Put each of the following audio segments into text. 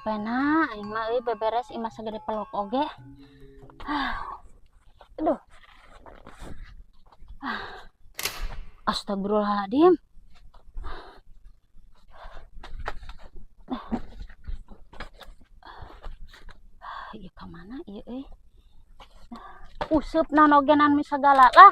Capena aing mah euy beberes imah sagede pelok oge. Aduh. Astagfirullahaladzim. Ieu ka mana ieu euy? Useup naon oge naon segala lah.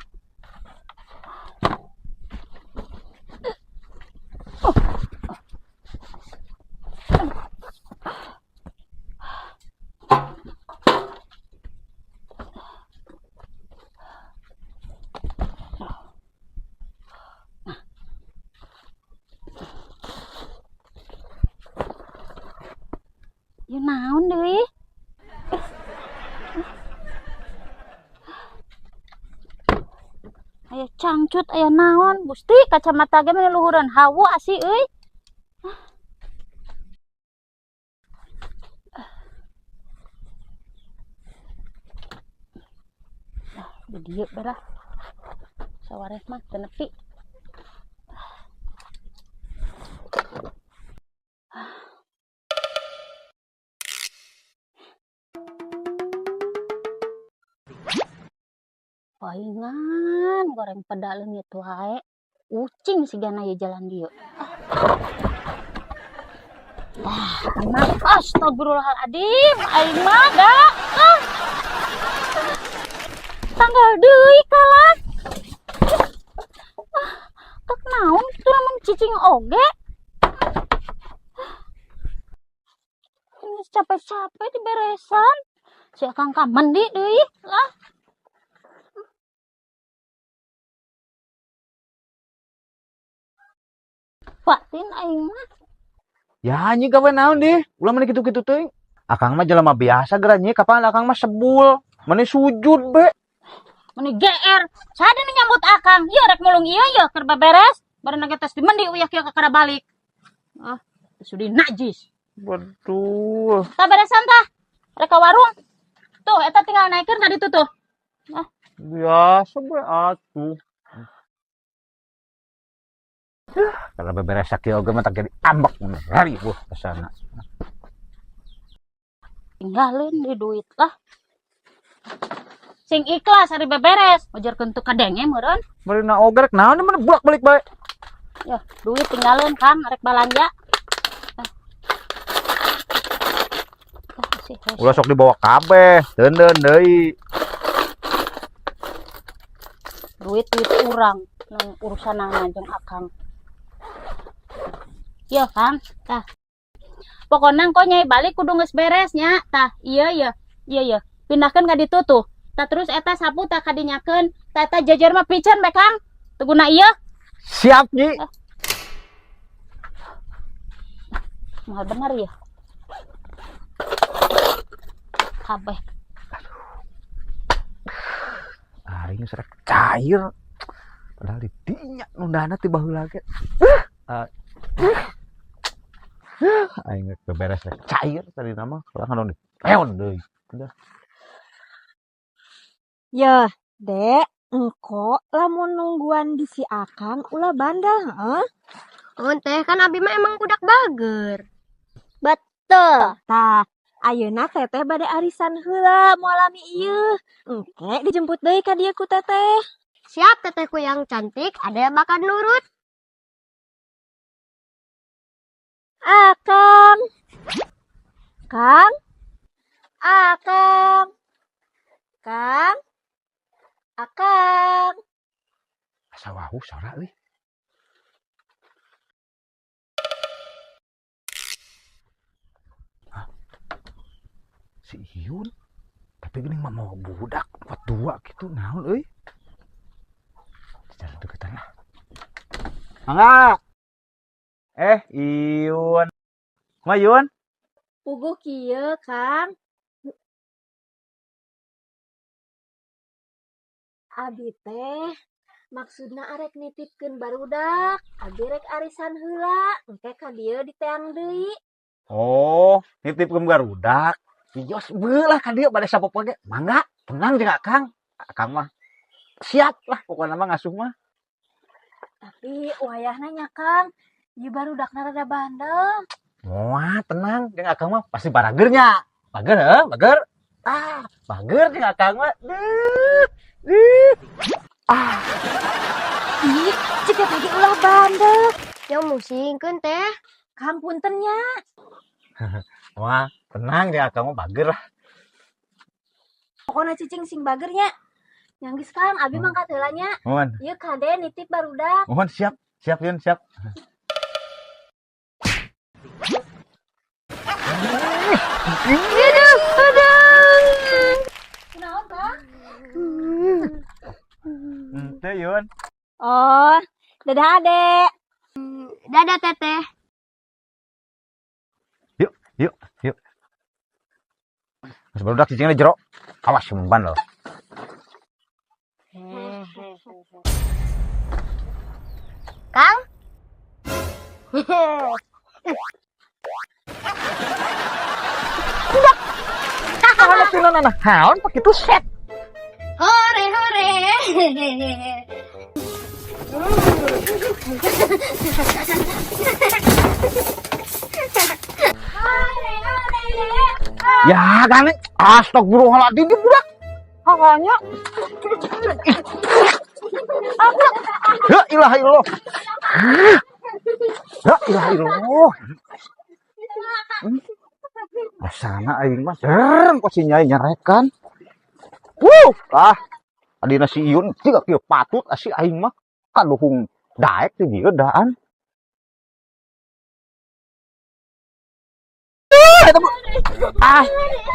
Ieu naon deui? Aya cangcut aya naon? Gusti kacamata ge meni luhureun hawu asih euy. Di dieu bae lah. Sawareh mah teu nepi. Paingan goreng peda leungit wae. Ucing sigana ieu jalan dieu. Wah, emang astagfirullahaladzim, aing mah da. Ah. Tanggal deui kalah. Ah, kek naon kitu lamun cicing oge. Ini capek-capek diberesan. Si Akang ka mandi deui lah. Batin aing mah. Ya anjing gawe naon deh, ulah meni kitu-kitu teuing. Akang mah jelema biasa geura nya, kapan akang mah sebul, meni sujud be. Meni GR, saha nu nyambut akang? Ieu rek mulung ieu yeuh keur beberes, bareng ge tos dimendi uyah kieu kakara balik. Ah, sudi najis. Betul. Tah beresan tah. Rek ka warung. Tuh eta tinggal naikeun ka ditu tuh. Ah. Biasa be atuh. Karena beberes sakieu oge mah tak jadi ambek lari buh ke sana. Tinggalin di duit lah. Sing ikhlas hari beberes, ujarkeun teu kadenge meureun. Meurina oge rek naon mah bolak-balik bae. Ya, duit tinggalin Kang, rek balanja. Ulah sok dibawa kabeh, deundeun deui. Duit-duit urang nang urusanana jeung Akang. Yo Kang, tah. Pokona engko nyai balik kudu geus beres nya. Tah, iya iya. Iya iya. Pindahkeun ka ditu tuh. Tah terus eta sapu tah kadinyakeun. Tah eta jajar mah piceun bae Kang. Teu guna ieu. Siap, Nyi. Ah. Mahal bener ya. Kabeh. Aing geus rek cair. Padahal di dinya nundana ti baheula ge. Aing rek beberes rek cair tadi nama kalau kan di peon deui. Udah. Yeuh, Dek, engko lamun nungguan di si Akang ulah bandel, heeh. Oh, teh kan abi mah emang budak bager. Betul. Tah, ayeuna teteh bade arisan heula moal lami ieu. Engke dijemput deui ka dieu ku teteh. Siap tetehku yang cantik, ada yang bakal nurut. Akang. Kang. Akang. Kang. Akang. Asa wau sora euy. Hah? Si Iyun. Tapi geuning mah mau budak 42 gitu naon euy. Jalan deketan lah. Mangga. Iyun. Kumaha Iyun? Puguh kieu, Kang. Abi teh maksudna arek nitipkeun barudak, abi rek arisan heula, engke ka dieu diteang deui. Oh, nitipkeun barudak. Wios beulah ka dieu bade sapopoe ge. Mangga, tenang jeung Akang. Akang mah siap lah pokona mah ngasuh mah. Tapi wayahna nya Kang, ieu barudakna rada bandel. Wah, tenang, jeung Akang mah pasti baragernya. Bager heuh, bager. Ah, bager jeung Akang mah. Duh. Duh. Ah, Ih, cek teteh ge ulah bandel. Yang musingkeun, Teh. Kang, punten nya. Wah, tenang, jeung Akang mah bager lah. Pokoknya cicing sing bager nya. Nya geus, Kang, abi mangkat heula nya. Mohon, Ieu kade nitip barudak. Mohon, siap. Siap, Yun, siap. Aduh, aduh. Kunaon, Kang? Ente, Yun. Oh, dadah, Adek. Dadah, Teteh. Yuk, yuk, yuk. Mas barudak cicingnya jero. Awas memban loh. Kang? Kalau tina nana haon pak itu set. Hore, hore. Hore, hore. Ya kan, astagfirullahaladzim, dia budak. Hanya. Ya ilaha illallah. Ya ilaha illallah. Asana aing mah serem kok si Nyai nyarekan. Wuh, ah. Adina si Iyun tiga kieu patut asi aing mah kaduhung daek teh dieu daan. Ah, eta mah. Ah,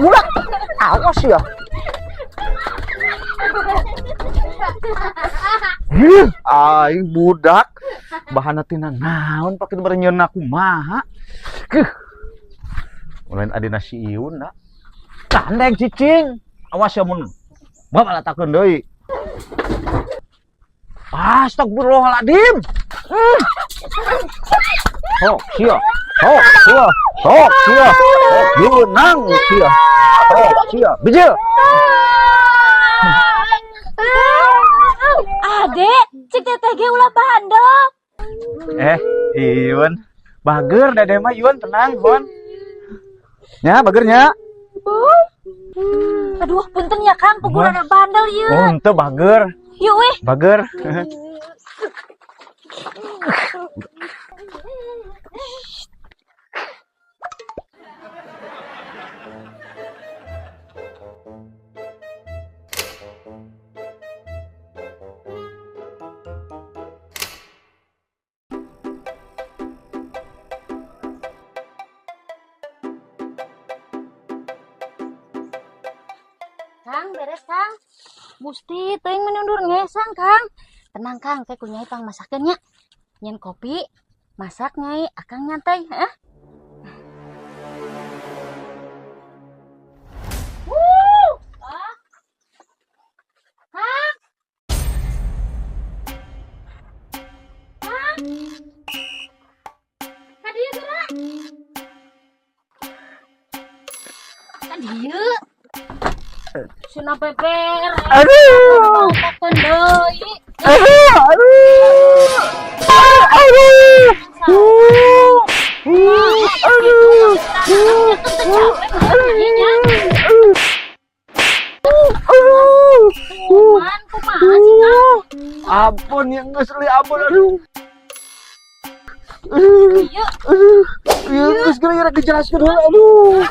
budak. Awas ya. Ih, aing budak. Bahana tina naon pake bari nyeun kumaha. Keuh. Lain adina si Iyun da. Gandeng cicing. Awas ya mun bapak latakeun deui. Astagfirullahaladzim. Sok sia. Sok sia. Sok sia. Sok beunang sia. Sok sia. Bijil. Adek, cek teteh ge ulah bandel. Eh, Iyun. Bager dede mah Yun, tenang, Hon. Nya, bagernya. Aduh, punten ya, Kang, pukul ada bandel ieu. Oh, henteu bager. Yuk weh. Bager. Kang, beres, Kang. Gusti, teuing menundur ngesang, Kang. Tenang, Kang, kayak ku Nyai pang masakeun nya. Nyen kopi, masak Nyai, Akang nyantai, heuh. Wuh! Ah. Kang. Kang. Ka dieu geura. Ka dieu. Sina beber. Aduh. Takon deui. Aduh, aduh. Aduh. Aduh. Aduh. Aduh. Kuman, kumaha sih, Kang? Ampun yang geus li ampun aduh. Aduh. Ieu Aduh. Ieu geus geura dijelaskeun heula aduh.